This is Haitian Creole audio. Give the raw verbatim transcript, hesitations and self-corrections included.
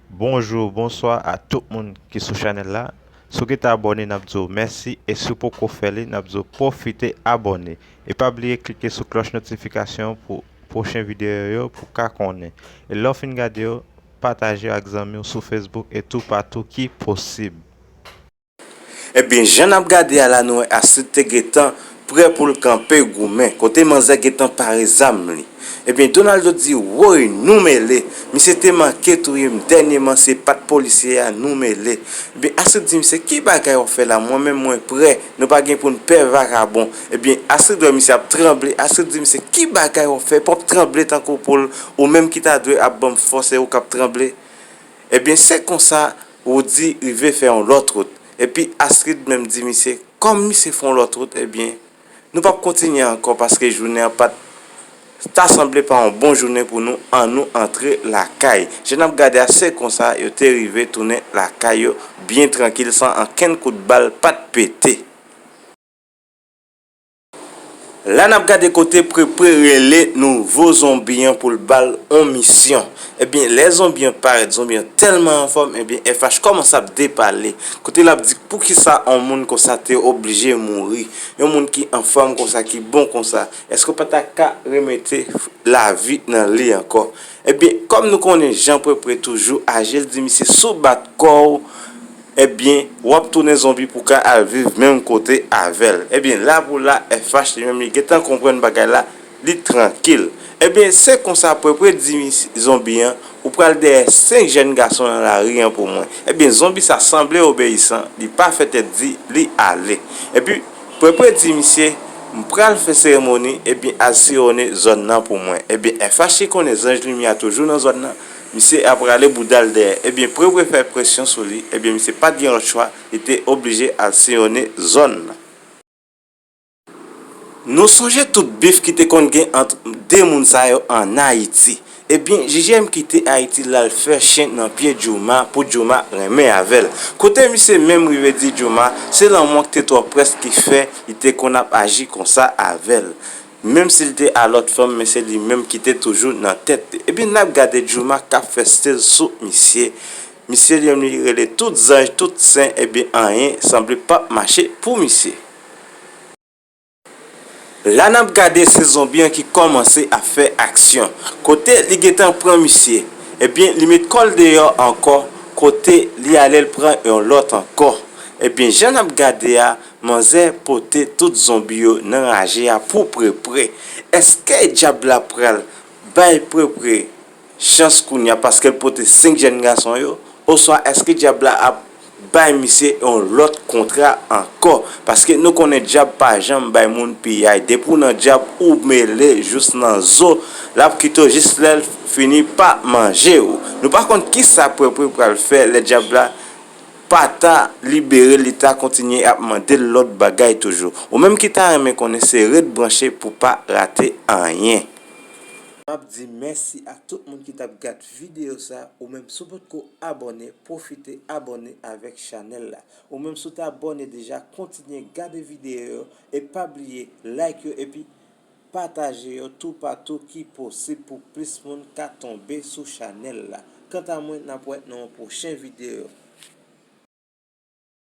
Bonjou, bonswa a tout moun ki sou chanèl la. Si w gentan abòne, n ap di w mèsi, e si w poko fè li, n ap di w pwofite abòne. E pa bliye klike sou klòch notifikasyon pou pwochen videyo yo pou w ka konnen. E lè w fin gade yo, pataje yo ak zanmi w sou Facebook e toupatou ki posib. Ebyen, jan n ap gade a la, nou wè Astrid te gentan prè pou l kanpe goumen, kote manzè gentan pare zam li. Ebyen, Donaldo di, woy, nou mele, misye te manke touye m dènyèman, se pa t polisye a, nou mele. Ebyen, Astrid di misye, ki bagay w ap fè la, mwen menm mwen prè, nou pa gen pou n pè vakabon. Ebyen, Astrid wè misye ap tranble, Astrid di misye, ki bagay w ap fè, p ap tranble tankou poul, ou menm ki ta dwe ap ban m fòs, e ou k ap tranble. Ebyen, se konsa, Woody rive fè yon lòt wout. Epi Astrid menm di misye, kòm misye fè yon lòt wout, ebyen, nou p ap kontinye ankò paske jounen an pa t ta sanble pa yon bon jounen pou nou, annou antre lakay. Jan n ap gade a, se konsa yo te rive tounen lakay yo byen trankil san ankenn kout bal pa t pete. La n ap gade kote Prepre rele nouvo zonbi an pou l ba l on misyon. Ebyen, lè zonbi an parèt, zonbi an tèlman anfòm, ebyen, F H kòmanse ap depale. Kote l ap di poukisa on moun konsa te oblije mouri. Yon moun ki anfòm konsa, ki bon konsa. Èske w pa ta ka remete lavi nan li ankò? Ebyen, kòm nou konnen jan Prepre toujou aji, l di misye si w bat kò w, ebyen, w ap tounen zonbi pou w ka al viv menm kote avè l. Ebyen, la pou la, F H li menm li gentan konprann bagay la, li trankil. Ebyen, se konsa Prepre di mis- zonbi an, ou pral dèyè senk jèn gason nan lari an pou mwen. Ebyen, zonbi sa sanble obeyisan, li pa fè tèt di, li ale. Epi, Prepre di misye, m pral fè seremoni, ebyen, al siyonnen zòn nan pou mwen. Ebyen, F H ki konnen zanj limyè a toujou nan zòn nan, misye ap rale bouda l dèyè. Ebyen, Prepre fè presyon sou li, ebyen, misye pa t gen lòt chwa, li te oblije al siyonnen zòn nan. Nou sonje tout bif ki te konn gen ant de moun sa yo ann Ayiti. Ebyen, J J M kite Ayiti l al fè chen nan pye Jooma pou Jooma renmen avè l. Kote misye menm rive di Jooma, se lanmou k te twò près ki fè li te konn ap aji konsa avè l. Menm si l te a lòt fanm, men se li menm ki te toujou nan tèt li. Ebyen, n ap gade Jooma k ap fè stil sou misye. Misye li menm li rele tout zanj, tout sen, ebyen, anyen sanble p ap mache pou misye. La n ap gade se zonbi an ki kòmanse ap fè aksyon. Kote li gentan pran misye, ebyen, li met kò l deyò ankò, kote li ale l pran yon lòt ankò. Ebyen, jan n ap gade a, manzè pote tout zonbi yo nan raje a pou Prepre. Èske dyab la pral bay Prepre chans kounye a paske l pote senk jèn gason yo? Oswa èske dyab la ap bay misye yon lòt kontra ankò? Paske nou konnen dyab pa janm bay moun piyay. Depi w nan dyab, ou mele jous nan zo. L ap kite w jis lè l fini pa manje w. Nou pa konn kisa Prepre pral fè lè dyab la pa ta libere l, li ta kontinye ap mande l lòt bagay toujou. Ou menm ki ta renmen konnen, se ret branche pou w pa rate anyen. M ap di mèsi a tout moun ki t ap gad videyo sa. Ou menm si w potko abòne, pwofite abòne avèk chanèl la. Ou menm si w te abòne deja, kontinye gade videyo yo e pa bliye like yo epi pataje yo toupatou ki posib pou plis moun ka tonbe sou chanèl la. Kanta mwen, n ap wè nan yon pwochen videyo.